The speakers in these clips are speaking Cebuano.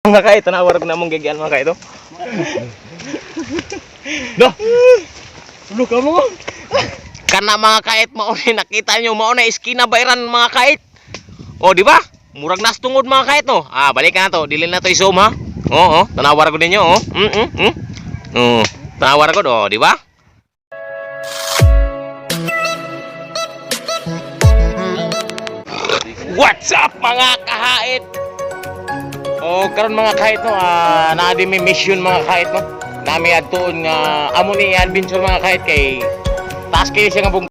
Mga kait, tanawa ra na mong gigyan, mga kait, oh. Do. Tulo ka mo. Kana, mga kait, mao ni nakita nyo, mao na iskina bayran, mga kait. Oh, di ba? Murag nas tungod, mga kait, no. Ah, balik na to, dili na to i-zoom, ha. Oo, oh, tanawa ra gud ninyo, oh. Oh, tanawa ra gud, oh, di ba? What's up, mga kahait? Oh, karon, mga kahit, no, naa di may mission, mga kahit, no. Nami adtuon nga amo ni adventure, mga kahit, kay taas kayo siya nga bung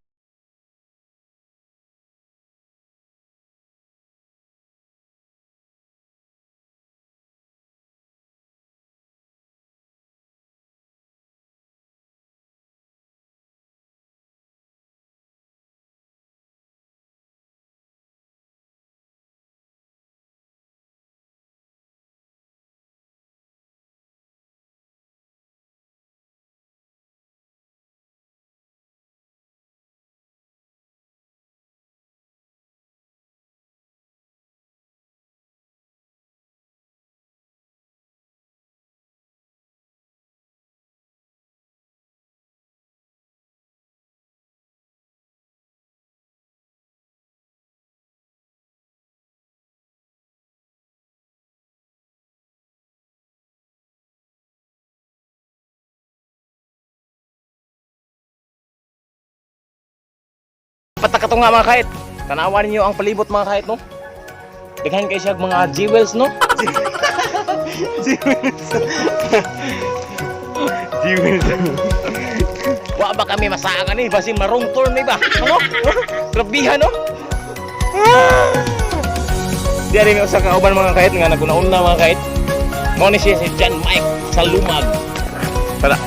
Patakato nga, mga kahit. Tanawan ninyo ang palibot, mga kahit, no. Daghan kay siya mga jewels, no. Jewels. Jewels. Wa ba kami masaagan ni basin marong turn ni ba? Ano? Grabihan, no. Ah! Di ari may usa ka uban, mga kahit, nga naguna-una, mga kahit. Mao ni siya si John Mike sa Lumag.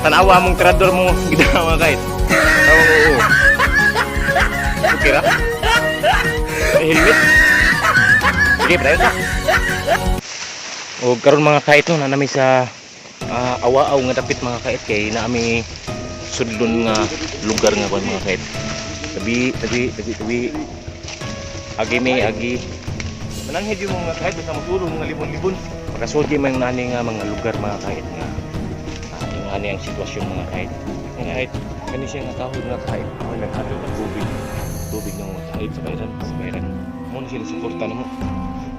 Tanawa mong tirador mo gida, mga kahit. Tanawa mo, oo. Okay ra? May helmet. Sige, padayon ta. O karon, mga kait, no, na nami sa awaaw nga dapit, mga kait, kay naami sudlon nga lugar nga kuan, mga kait. Tabi, tabi, tabi, tabi. Agi mi, agi. Mananghid yung mga kait basta mosulong mga libon-libon. Makasudi man nani nga mga lugar, mga kait, nga yung ani ang sitwasyon, mga kait. Mga kait, kani siya nga kahoy, mga kait. Ako naghatod ng tubig. Tubig ng mga kait sa bayran, sa bayran. Mo na sila suporta namo.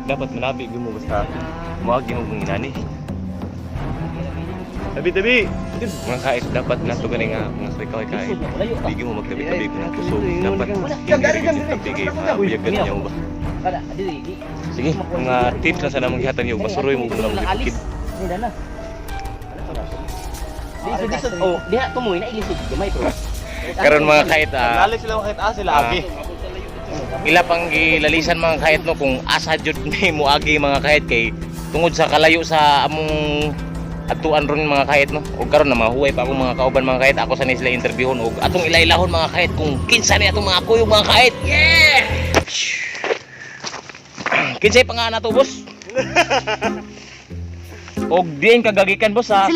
Dapat manabi gyud mo basta moagi mo kung inani. Tabi tabi. Mga kait, dapat nato gani nga mga kay kait. Di mo magtabi-tabi kung kusog. Dapat hindi rin tabi kay mabuyag ka niya ba. Sige, mga tips na sana mong gihatag niyo, masuroy mo kung mga bukid. Lisod, oh, diha tumoy na ilisod gamay bro. Karon, mga kait, Lali sila kahit sila agi. Ila pang gilalisan, mga kahit, no, kung asa jud ni moagi, mga kahit, kay tungod sa kalayo sa among atuan ron, mga kahit, no. Ug karon na mahuway pa akong mga kauban, mga kahit. Ako sa ni sila interviewon ug atong ilailahon, mga kahit, kung kinsa ni atong mga kuyog, mga kahit. Yeah, kinsay pangalan nato, boss? Og diin ka gagikan, boss, sa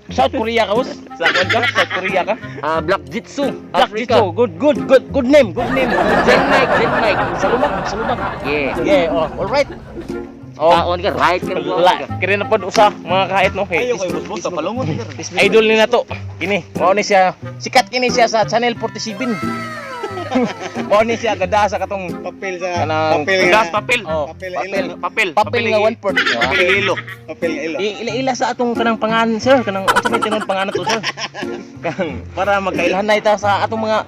South Korea ka, boss? Sa kuan ka, South Korea ka? Ah, Black Jitsu. Black Jitsu, good good good good name, good name. Zen Mike, Zen Mike. Sa lumag, sa lumag. Yeah. Yeah, oh, all right. Oh, Taon ka right ka la, kini na pod usa, mga kahit, no. Kay, Ayo kay boss boss palungon. idol ni nato. Kini, mao ni siya. Sikat kini siya sa Channel 47. Mao ni siya gada sa katong Papel sa Kanang- papel Gas nga papel. Oh, Papel papel. Papel. Papel nga one fourth. Papel ilo. Papel nga ilo. Ila-ila sa atong kanang pangan, sir, kanang unsa may tinuod pangan nato, sir? Kang para magkailhan na ita sa atong mga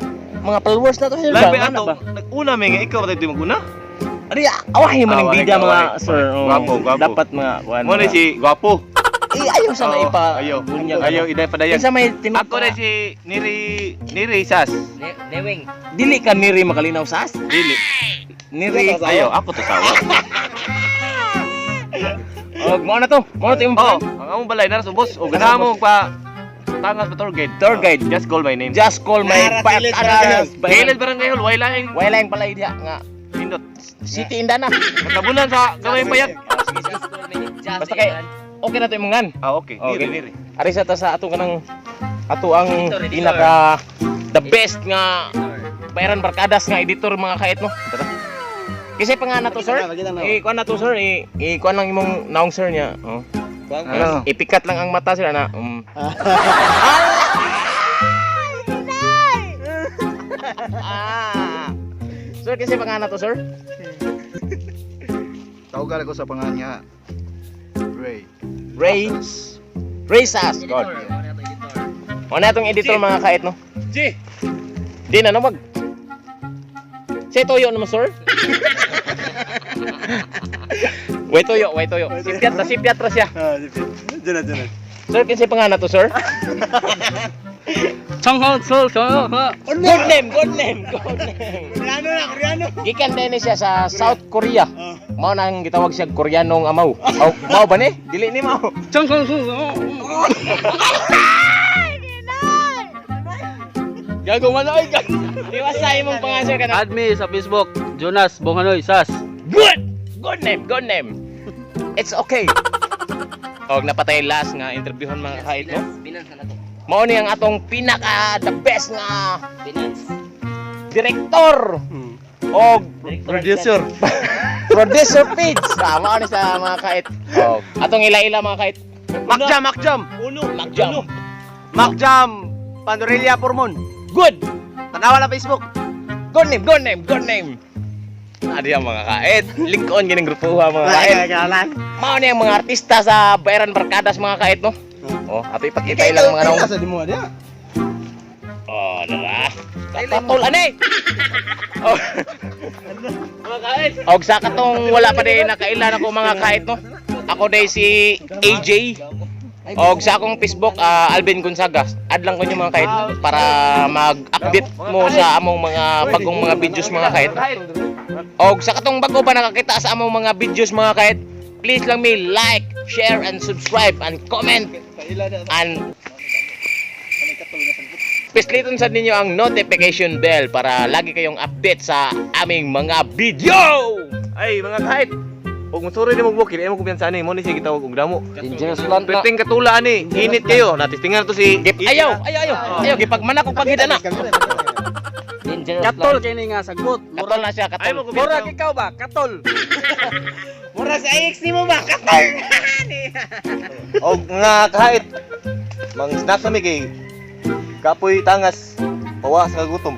followers na to, sir. Labi Ba, ato. ano ba? Naguna mi nga ikaw tayo maguna. Ari, awahi man ang Awahi bida, ka, mga awahi. sir. Oh, Gwapo, gwapo. Dapat mga kuan. Mo ni si Gwapo. Eh, ayaw sana Oo, ipa. Ayaw. Bunyag. Ayaw iday padayon. Kinsa may tinuod Ako na si Niri Niri Sas. Newing. Dili ka niri makalinaw sas? Dili. Niri. Ayaw, ako to sawa. Og mao na to. Mao na to imong Oh, pangalan. ang among balay nara sa boss. O ganahan mo pa tangas pa tour guide. Tour guide. Just call my name. Just call my Nara, Kilid Barangay. Kilid Barangay Hall, way laing Wala yung pala diha nga pindot. City Indana. Matabunan sa gamay payag. Basta kay okay na to imong ngan. Ah, okay. Okay. Niri, niri. Ari sa ta sa ato kanang ato ang Editor, editor. pinaka the best nga bayaran barkadas nga editor, mga kait, no. Tara. Kasi pangalan na to, sir. Pakita na, pakita na. Eh kuan na to, sir, eh kuan lang imong naong, sir, niya. Oh. Ano? Ipikat lang ang mata sila na. Ah. Sir, kasi pangalan to, sir? Tawagan ako sa pangalan nga Ray. Ray. Ray Sas. God. O na itong editor, mga kait, no? G. Di na, no, mag. Say toyo naman, sir. Way toyo, way toyo. Sipyat ra, sipyat ra siya. Ah, diyan na, diyan na. Sir, kinsa pangalan to, sir? Changhong Sol Sol. Good name, good name, good name. Koreano na, Koreano. Gikan din ni siya sa South Korea. Mao na ang gitawag siya Koreanong amaw. Aw, mao ba ni? Dili ni mao. Changhong Sol. Gago man ay gago. Di ba sa imong pangalan, sir, kana? Add me sa Facebook, Jonas Bonghanoy Sas. Good! Good name, good name. It's okay. Og napatay last nga interviewon, mga kait, no? Binance na to. Mao ni ang atong pinaka the best nga Binance. director og Producer. producer page. Ah, mao ni sa mga kait. Og atong ila-ila, mga kait. Makjam, Makjam. Uno, Makjam. Makjam Pandorelia Pormon. Good. Tanawa na Facebook. Good name, good name, good name. Adi ang mga kait. Lingkon gining grupo ha, mga kait. Mao ni ang mga artista sa Bayaran Barkadas, mga kait, no. Oh, ato ipakita ilang mga naong. Sa di mo dia. Oh, dara. Katol ani. Oh. Mga kait. Og sa katong wala pa din nakailan ako, mga kait, no. Ako day si AJ. Og sa akong Facebook, ah, Alvin Gonzaga. Add lang ko nyo, mga kait, para mag-update mo sa among mga bagong mga videos, mga kait. Og sa katong bago pa nakakita sa among mga videos, mga kait, please lang mi like, share and subscribe and comment and pisliton sa ninyo ang notification bell para lagi kayong update sa aming mga video. Ay, mga kahit. Ug musuri ni mong bukid, ay mo kumpiyansa ani, mo ni siya gitawag og damo. Dangerous plant na. Perting katula ani, init kayo. Natistingan to si Gip, ayaw, ayaw, ayaw. Ayaw gipagmanak og paghida na. Dangerous Katol plant. kay ni nga sagbot. Katol na siya, Ay mo katol. kumpiyansa. Murag ikaw ba? Katol. Mura sa ex ni mo ba? Katol! Og nga kahit mang snack kami kay kapoy tangas pawas nga gutom.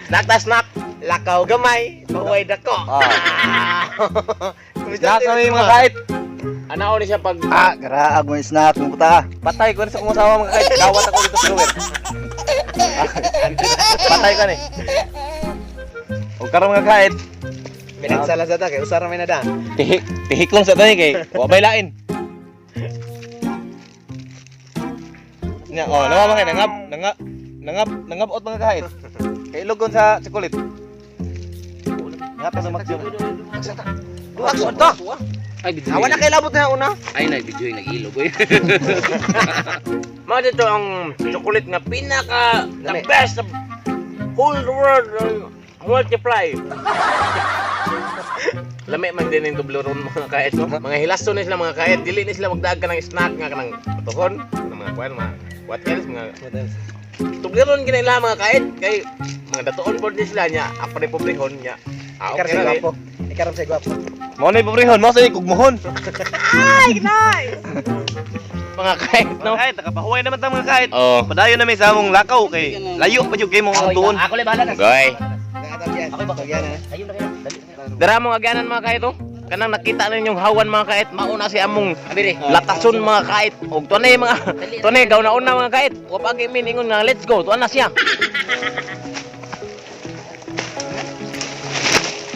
Snack ta snack. Lakaw gamay, pahuway dako. Ah. Snack kami, mga kahit. Anaon ni siya pag Ah, karaag mo snack mo puta. Patay ko na sa akong asawa, mga kahit. Dawat ako dito sa luwer. Patay ka ni. Og karon, mga kahit, Pinagsala sa ta kay usara may nada. tihik, tihik lang sa tani kay wa bay lain. Nya, oh, nawa mga nangap, nangap, nangap, nangap mga kahit. Kay ilogon sa chocolate. Nga pa sa makjam. Aksyon ta! Ay, video. Awa na kay labot na una. Ay na video yung nag-ilog oy. Mao dito ang chocolate nga pinaka the best of whole world, multiply. Lami man din yung Toblerone, mga kait, no? Mga hilaso na sila, mga kait, dili ni sila magdaag ka ng snack nga kanang patuhon, ng mga kuan, mga what else, mga Toblerone gina mga kait kay mga datuon pod ni sila nya, ako ni pobrehon nya. Ah, okay ra ni. Ikaram sa gwapo. Mao na pobrehon, mao sa kugmohon. Mga kait, no? Mga kahit, nakapahuway naman ta, mga kahit. Oh. Padayon na may sa among lakaw kay layo pa jud kay mong ang tuon. Ako lang bahala na. Goy. Nakatagyan. Tagyan na. Ayun na kayo. Dali na. Dara mong agyanan, mga kait, oh. Kanang nakita na ninyong hawan, mga kait, mauna si among Abiri. latason, mga kait. Og tunay mga tunay gaw na una, mga kait. Wa pa gyud ingon nga let's go, tuan na siya.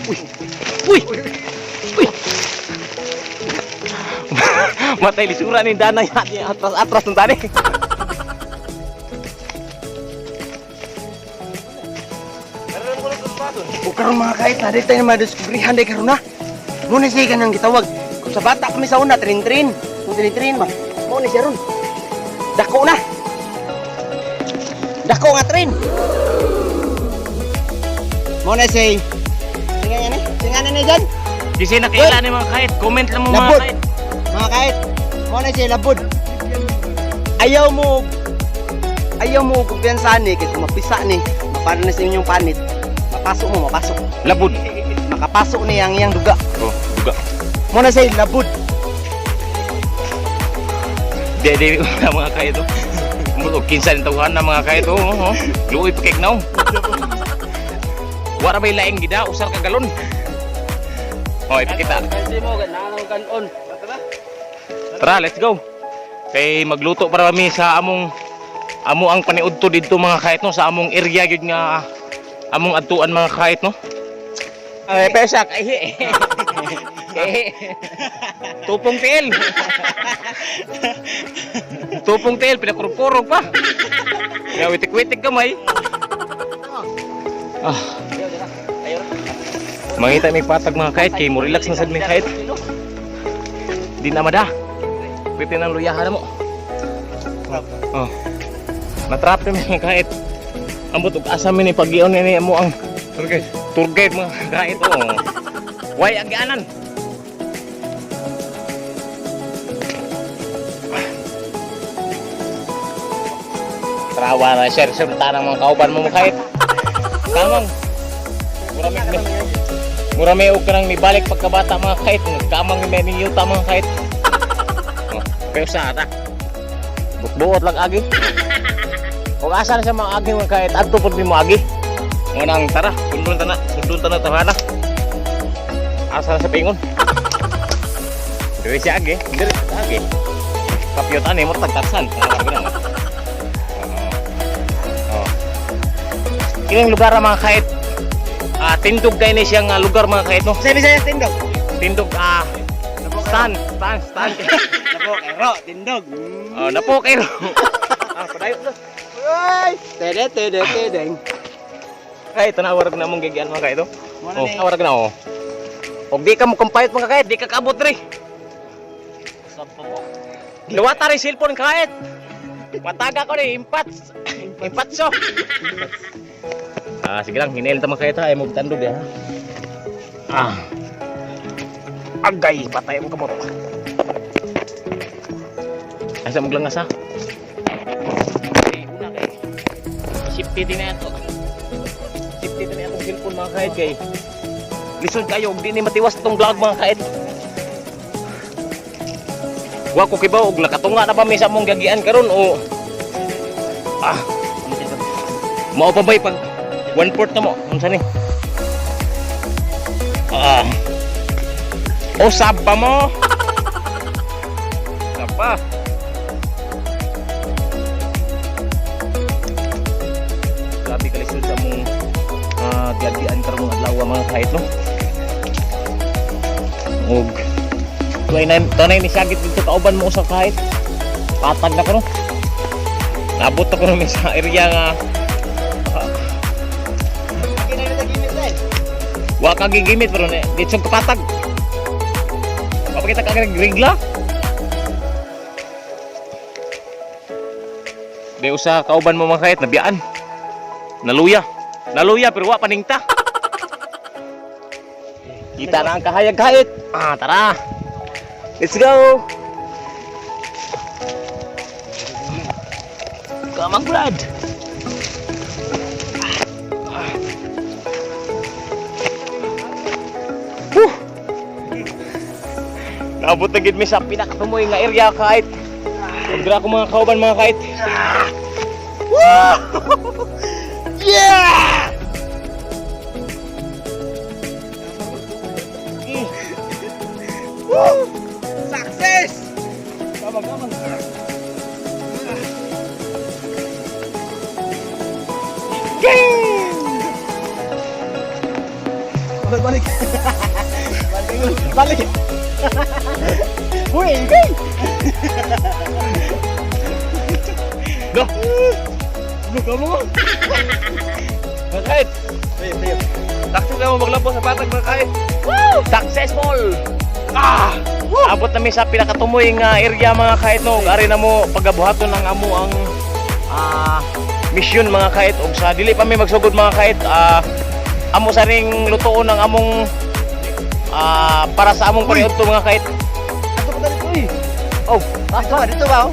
Uy. Uy. Uy. Matay lisura ni Danay atras-atras ng tani. O karon, mga kait, na di tayo madiskubrihan day karon na. Muna siya kanang gitawag. Kung sa bata kami sa una, trin-trin. Kung trin-trin ba? Mao ni siya ron. Dako na. Dako nga trin. Mao na siya. Singa nga ni. Singa na ni dyan. Kasi nakaila ni mga kait, comment lang mo, mga Labot. kait. Mga kait. Mao na siya labod. Ayaw mo kumpiyansa ni kay kung mapisa ni, mapano na sa inyong panit. Mapasok mo, mapasok. Labod. Makapasok ni ang iyang duga. Oh, duga. Mo na say labod. Di di mga kahit oh. Mo kinsa ni tawhan na mga kahit oh. Oh. Luoy pa kay naw. Wara may laing gida usar ka galon. Oh, ipakita. Kasi mo ganang kanon. Tara, let's go. Kay magluto para kami sa among amo ang paniudto didto, mga kahit, no, sa among area gyud nga among adtuan, mga kahit, no. Ay, pesa kay. Kay. Tupong tiil. Tupong tiil pinakurupurog pa. Ya witik-witik gamay. Ah. Mangita may patag, mga kahit, kay mo relax na sad mi kahit. Di na mada. Pwede nang luyahan mo. Oh. Matrap na mga kahit. Ambot og asa mi ni pagion ni mo ang Tour guide. Tour guide, mga kahit, oh. Way agianan. Trawa na sir, sir, tanang mga kauban mo, mga kahit. Tamang. Mura may og kanang nibalik pagkabata, mga kahit. Kamang ni may yuta, mga kahit. Oh, pero sa ata. Buot lang agi. Kung asa na siya mga agi, mga kahit, adto pud mi mo agi. Ngunang tara, sundon ta na, sundon ta na tara na. Asa na sa pingon? Diri siya agi, diri siya agi. Kapiyot ani mo tagtaksan. Oo. Oh. Kining lugar mga kahit, ah, tindog kay ni siyang lugar, mga kahit, no. Sa Bisayas tindog. Tindog, ah, stan, stan, stan. Napo kero tindog. Oh, napo kayo. Ah, padayo na. Ay, tede tede tedeng. Kay tanaw ra na mong gigian, mga kahit, oh. Mo na Oh, ni. tawar na oh. Og di ka mo kumpayot, mga kahit, di ka kaabot ri. Luwata rin cellphone kahit. Mataga ko ni impats. Impatso. Ah, sige lang, hinel ta mga kahit ha, ay mo tandog ya. Ah. Agay, patay mo kamot. Asa mo lang asa? Ay, una kay. Safety din na ito. Safety din na itong cellphone, mga kahit, kay. Lisod kayo, og di ni matiwas tong vlog, mga kahit. Wa ko kibaw og nakatunga na ba mi sa among gagian karon o ah mao pa ba'y pag one fourth na mo unsa ni ah o saba mo saba. Grabe kalisod sa among gagian karong adlaw, mga kahit, no. Og tunay na tunay ni sagit dito kauban mo sa kahit patag na ko, no. Nabot ako namin sa area nga Aki na sa gimit dai. Wa ka gigimit pero ne dito kapatag. Mapakita ka regla. Di usa kauban mo, mga kahit, nabiyaan. Naluya. Naluya pero wa paningta. Kita na ang kahayag kahit. Ah, tara. Let's go. Come on, Brad. Whew. Naabot na gid mi sa pinakatumoy nga area kahit. Ug dira ko mga kauban, mga kahit. Yeah! Woo! Success! Kamang kamang. Balik balik. Balik balik. Uy, gay. Do. Luka mo. Mga kahit. Tayo, tayo. Taksin na mo maglampo sa patag, mga kahit. Successful. Ah! Abot na mi sa pinakatumoy nga area, mga kahit, no. Ug ari na mo pagabuhaton ang amo ang mission, mga kahit, ug sa dili pa mi magsugod, mga kahit, amo sa ring lutoon ang among para sa among paniudto, mga kahit. Ato pa dito uy. Oh, Dito ba? Dito ba? Oh?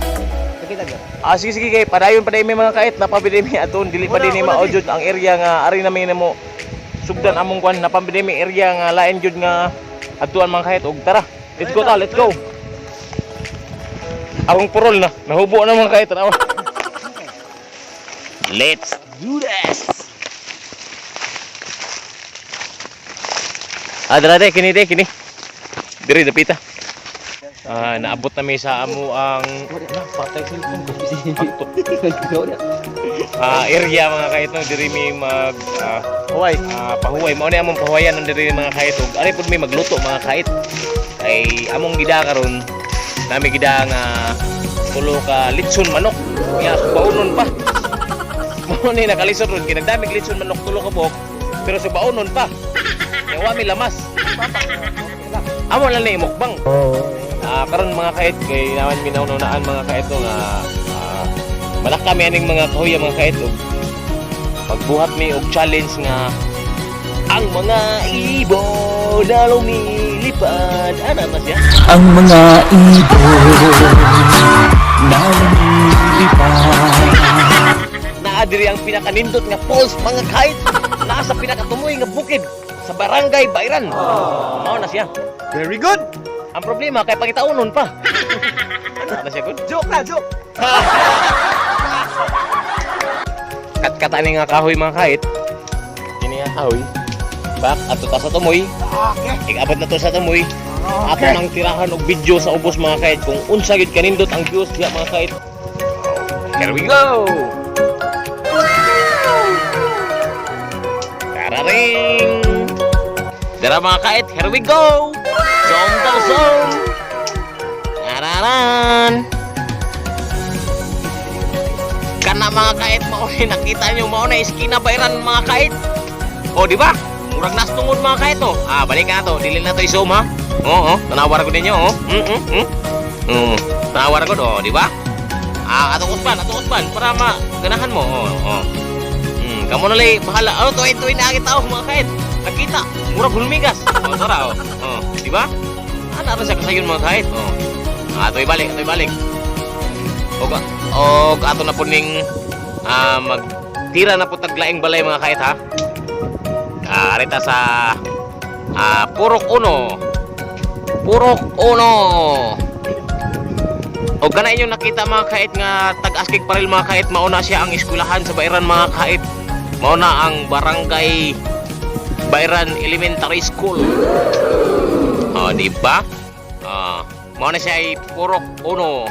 Nakita niyo? Ah, sige sige kay padayon pa mi, mga kait, napabili mi aton dili pa Una, din ni una, mao jud ang area nga ari na mi namo sugdan among kwan, napabili mi area nga lain jud nga adtuan, mga kait, og tara. Let's go ta, let's go. Akong purol na. Nahubo na, mga kahit. Tanawa. Let's do this! Ah, dara de, kini de, kini. Diri dapita. Ah, naabot na mi sa amo ang na patay cellphone ko. Akto. Ah, area, mga kahit, no, diri mi mag Huway. Pahuway mao ni among pahuwayan ng diri, mga kahit, ug ari pud mi magluto, mga kahit, kay among gida karon nami gida nga tulo ka litson manok nya subaonon pa. Mao ni nakalisod ron kay nagdamig litson manok, tulo ka buok, pero subaonon pa nya wa mi lamas, amo lang ni mukbang. Karon, mga kahit, kay naman minaunaan, mga kahit, no, nga malaka mi aning mga kahuya, mga kahit, ug magbuhat mi og challenge nga ang mga ibon na lumilipad. Ana na siya. Ang mga ibon na lumilipad. Naa diri ang pinakanindot nga falls, mga kahit. Naa sa pinakatumoy nga bukid sa Barangay Bayran. Mao na siya. Very good. Ang problema kay pangitaunon pa. Ana na siya good. Joke na, joke. Katkata ni nga kahoy, mga kahit. Kini nga kahoy. Bak ato ta sa tumoy. Okay. Ikabot na to sa tumoy. Ato nang tirahan og video sa ubos, mga kahit, kung unsa gyud kanindot ang views diha, mga kahit. Here we go. Tararing! Dara, mga kahit, here we go! Zoom to zoom! Tararan! Kana, mga kahit, mao ni nakita nyo, mao na iskina Bayran, mga kahit. O, di ba? Murag nas tungod, mga kahit, oh. Ah, balik na to. Dili na to i-zoom ha. Oo, oh, tanawar ko ninyo, oh. Tanawar ko do, di ba? Ah, atong usban para ma ganahan mo. Oh. Kamo na lay bahala. Oh, tuwi tuwi na kita, oh, mga kahit. Nakita, murag hulmigas. Oh, tara, oh. Oh, di ba? Ana ra siya kasayon, mga kahit. Oh. Ah, atoy balik, atoy balik. Og ato na po ning magtira na po taglaing balay, mga kahit, ha. Ah, arita sa Purok Uno. Purok Uno. O kana inyong nakita, mga kait, nga tag-askig paril, mga kait, mauna siya ang eskwelahan sa Bayran, mga kait. Mauna ang Barangay Bayran Elementary School. O, di ba? Ah, mauna siya ay Purok Uno.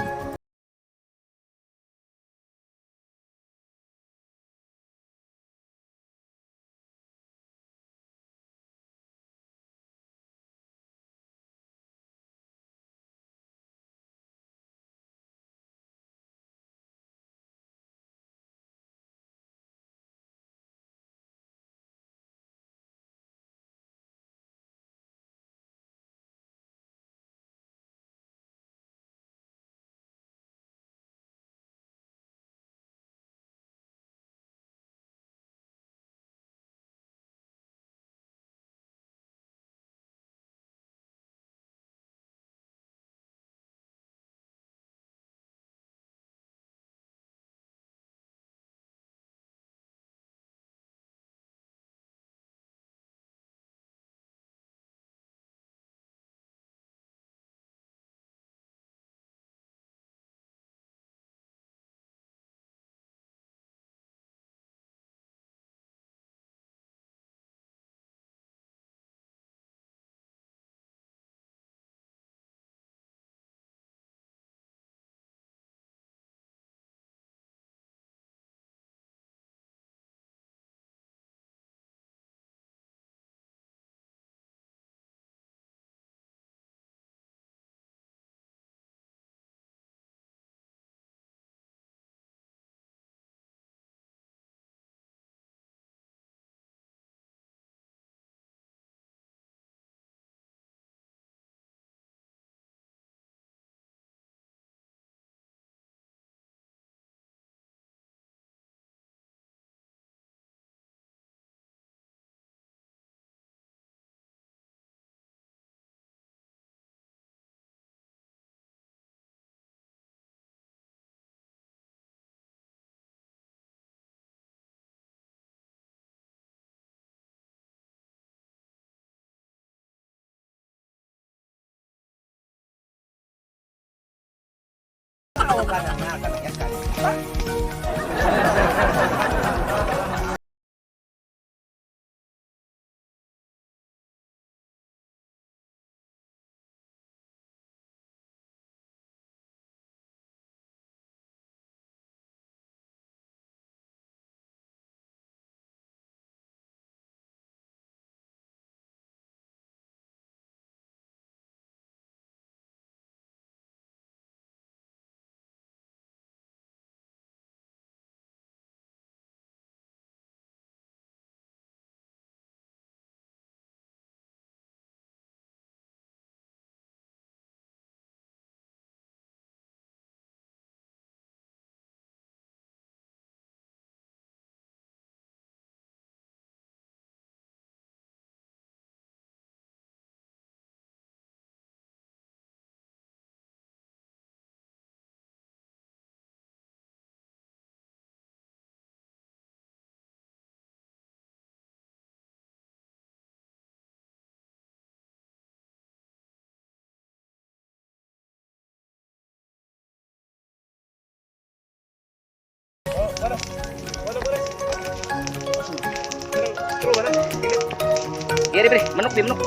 ka na nga ka nagyakan. Giri pre, manok di manok.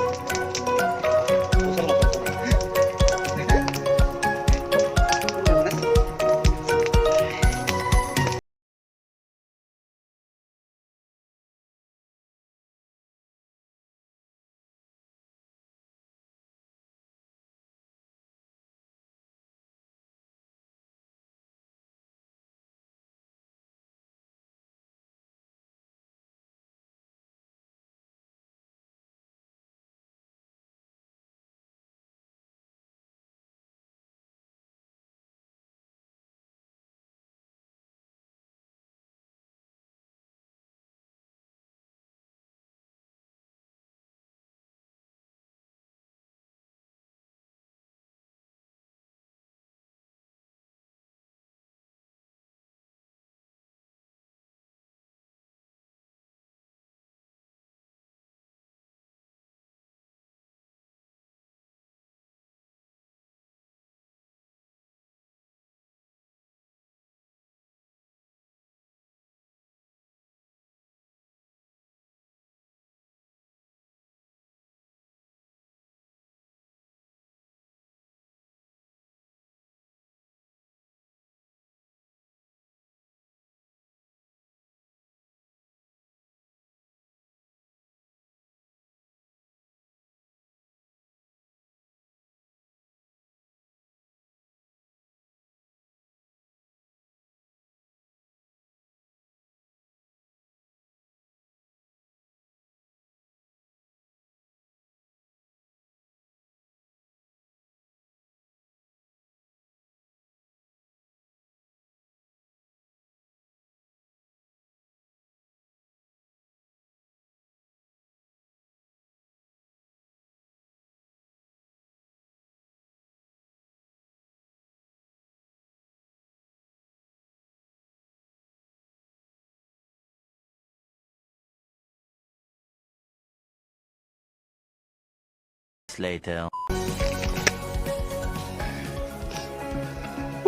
Later.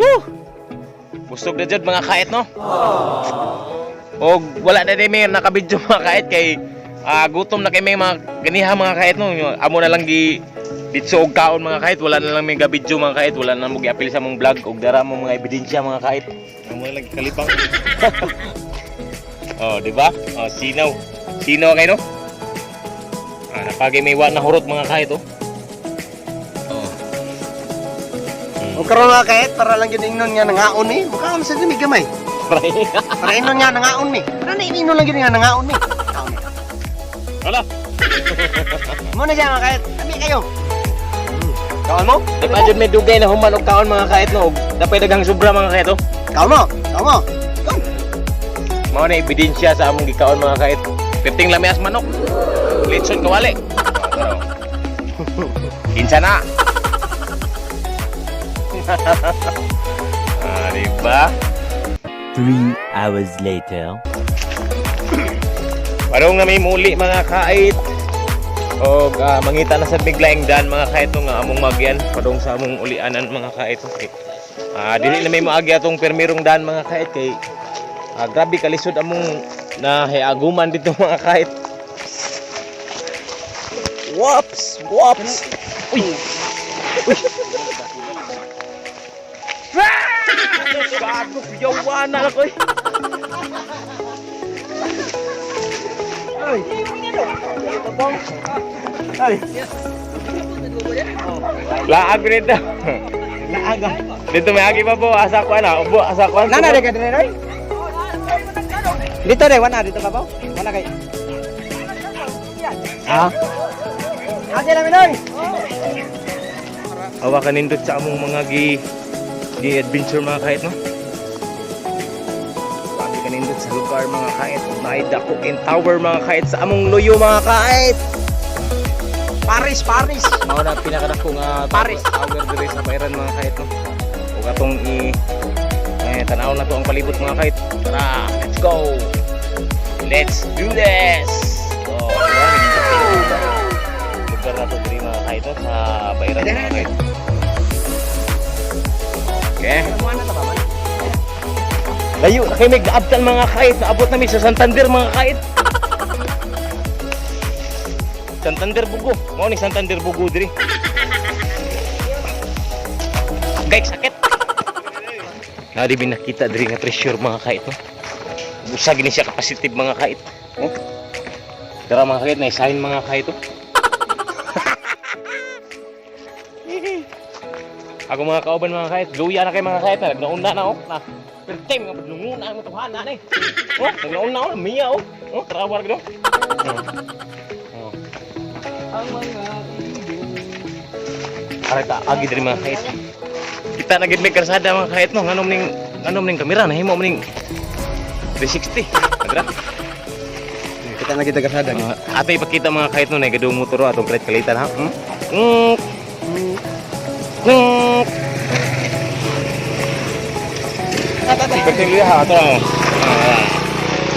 Woo! Busog na jud mga kait no. Og wala na din may nakabidyo mga kait kay gutom na kay may mga ganiha mga kait no. Amo na lang gi ditso og kaon mga kait, wala na lang may gabidyo mga kait, wala na mo giapil sa mong vlog og dara mo mga ebidensya mga kait. Amo na lang kalibang. Oh, di ba? Oh, sinaw. Sinaw kay no? Ah, napagay may wa na hurot mga kait oh. Oh. O karon nga kahit para lang yun ingnon nga nangaon ni. Mukha sa mi gamay. Pre. Para ingnon nga nangaon ni. Para na ingnon lang yun nga nangaon ni. Kaon ni. Wala. Mo na siya mga kahit. Ami kayo. Kaon mo? Di pa jud may dugay na human og kaon mga kait no. Og Dapay daghang sobra mga kait oh. Kaon mo. Kaon mo. Kaon. Mao na ebidensya sa among gikaon mga kait. Perting lami as manok. Litson kawali. Kinsa na? Ah, di ba? 3 hours later. Parang nga may muli mga kait. Og mangita na sa biglaing daan mga kait no, nga among magyan padung sa among ulianan mga kait. Okay. Dili na may moagi atong permirong daan, mga kahit, kay grabe kalisod among nahiaguman dito, mga kahit. Whoops! Whoops! Uy! Uy! Gago, yawa na ako eh. Ay. Laag dito. Laag ah. Dito may agi pa po, asa ko na, ubo, asa ko. Nana de ka dire, Roy? Dito de, wana dito babaw. Wana kay. Ha? Ate lang, Roy. Awa kanindot sa among mga gi gi adventure, mga kahit, no. Grabe kanindot sa lugar, mga kahit. Naay dako in tower, mga kahit, sa among luyo, mga kahit. Paris, Paris. Mao na pinakadako nga Paris. Tower diri sa Bayran, mga kahit, no. Ug atong i eh, tanaw na to ang palibot, mga kahit. Tara, let's go. Let's do this. Oh, diba? Lugar na to diri, mga kahit, no, sa Bayran, mga kahit. Okay. Layo na kay mig naabtan, mga kahit. Naabot na mi sa Santander, mga kahit. Santander Bugo. Mao ni Santander Bugo diri. Gay sakit. Nari bin nakita diri nga treasure, mga kahit, no. Busa gini siya kapasitive, mga kahit. Oh. Tara, mga kahit, na sign, mga kahit, oh. Ako mga kauban, mga kahit, luya na kay mga kahit na nagnauna na oh. Na. Pero time nga padlunguna ang tuhan na ni. Oh, nagnauna oh, miya oh. Oh, tara war gid oh. Oh. Ang mga ibon. Aray ta agi diri, mga kahit. Kita na gid may karsada, mga kahit, no, nganom ning kamera nahimo mo ning 360. Adra. Kita na kita kasada. Ato ipakita, mga kahit, no, na gadung motor atong kahit kalitan ha. Perting liha ha ato.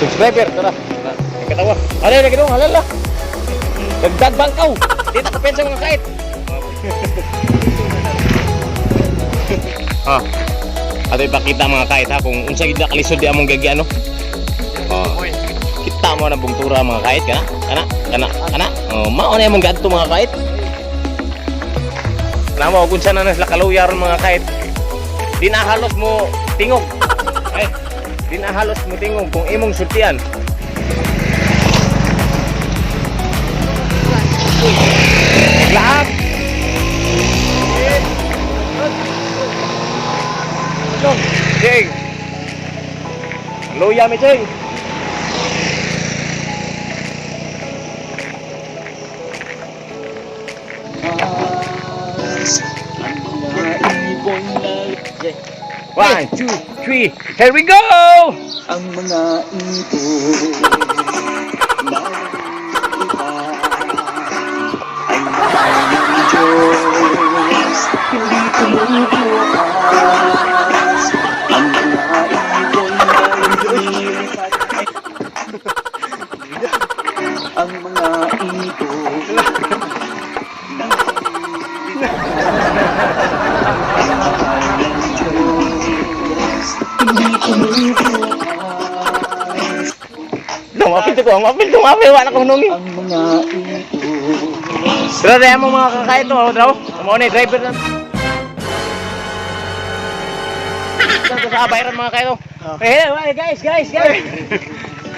Subscriber tara. Katawa. Alay na gidong halala. Dagdag bangkaw. Dito ka pensa, mga kahit. Ha. Ato ipakita, mga kahit, ha, kung unsa gid na kalisod di among gagi ano. Oh. Kita mo na bungtura, mga kahit, kana kana kana kana. Oh, mao na imong gadto, mga kahit. Namo kung unsa na sila kaluya ron, mga kahit. Di na halos mo tingog. Ay, di na halos mo tingog kung imong sultian. Lahat. Jeng. Luya mi, Jeng. Ang mga ibon na One, two, three. Here we go! Ang mga ibon na iba ay mahal ng Diyos, hindi tumutukas. Ang mga ibon na lumilipat ay ang mga ibon na ay mahal ng Diyos, hindi tumutukas. Lumapit ko, lumapit, lumapit. Wala kong nungi. Ang mga ibon. Tara, tayo mo mga kakait to. Draw. Mo ni driver na. Ito sa bayran, mga kayo. Eh, hey, guys, guys, guys.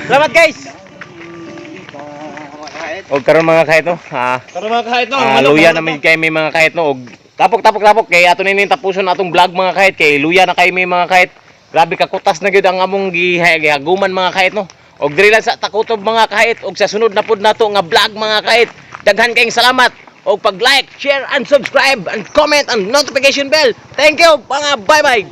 Salamat, guys. Og karon, mga kahit, no. Tara, mga kahit, no. Luya naman kay may mga kahit, no. Og tapok tapok tapok kay ato nini tapuson atong vlog, mga kahit, kay luya na kay may mga kahit. Grabe ka kutas na gyud ang among gihaguman, mga kahit, no. Og diri lang sa Takutob, mga kahit, og sa sunod na pud nato nga vlog, mga kahit. Daghan kayong salamat og pag-like, share and subscribe and comment and notification bell. Thank you mga bye-bye.